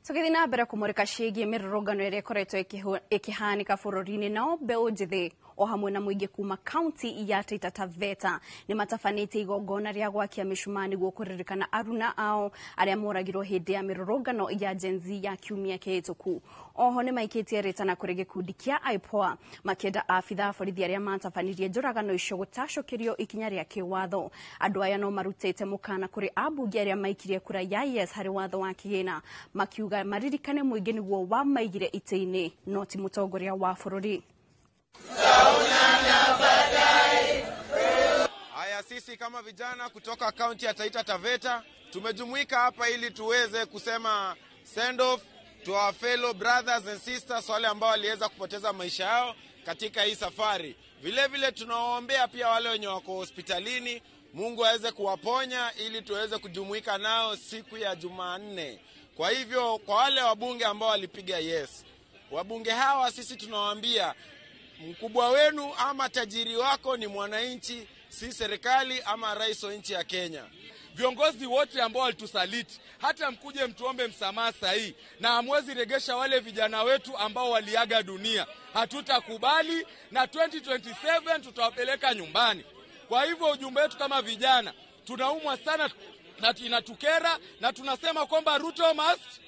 Tũgĩthiĩ na mbere kũmũrĩka ciĩgiĩ mĩrũrũngano ĩrĩa ĩkoretwo ĩkĩhanĩka bũrũri-inĩ, nao mbeũ njĩthĩ o hamwe na mũingĩ kuma kaunti ya Taita Taveta nĩ matabanĩtie igongona rĩa gwakia mĩcumaa nĩguo kũririkana aruna ao arĩa moragirwo hĩndĩ ya mĩrũrũngano ya Gen Z ya kiumia kĩhĩtũku. Oho nĩ maikĩtie rĩtana kũrĩ gĩkundi kĩa IPOA makĩenda abithaa a borithi arĩa matabanirie njũragano icio gũtacũkĩrio ikinya rĩa kĩwatho. Andũ aya no marutĩte mũkana kũrĩ ambunge arĩa maikirie kura ya yes harĩ watho wa kĩgĩna, makiuga maririkane mũingĩ nĩguo wamaigire itĩ-inĩ no ti mũtongoria wa bũrũri. Haya, sisi kama vijana kutoka kaunti ya Taita Taveta tumejumuika hapa ili tuweze kusema send off to our fellow brothers and sisters wale ambao waliweza kupoteza maisha yao katika hii safari. Vile vile tunawaombea pia wale wenye wako hospitalini, Mungu aweze kuwaponya ili tuweze kujumuika nao siku ya Jumanne. Kwa hivyo kwa wale wabunge ambao walipiga yes, wabunge hawa sisi tunawaambia mkubwa wenu ama tajiri wako ni mwananchi, si serikali ama rais wa nchi ya Kenya. Viongozi wote ambao walitusaliti, hata mkuje mtuombe msamaha sahihi, na hamwezi regesha wale vijana wetu ambao waliaga dunia. Hatutakubali, na 2027 tutawapeleka nyumbani. Kwa hivyo ujumbe wetu kama vijana, tunaumwa sana na inatukera, na tunasema kwamba Ruto must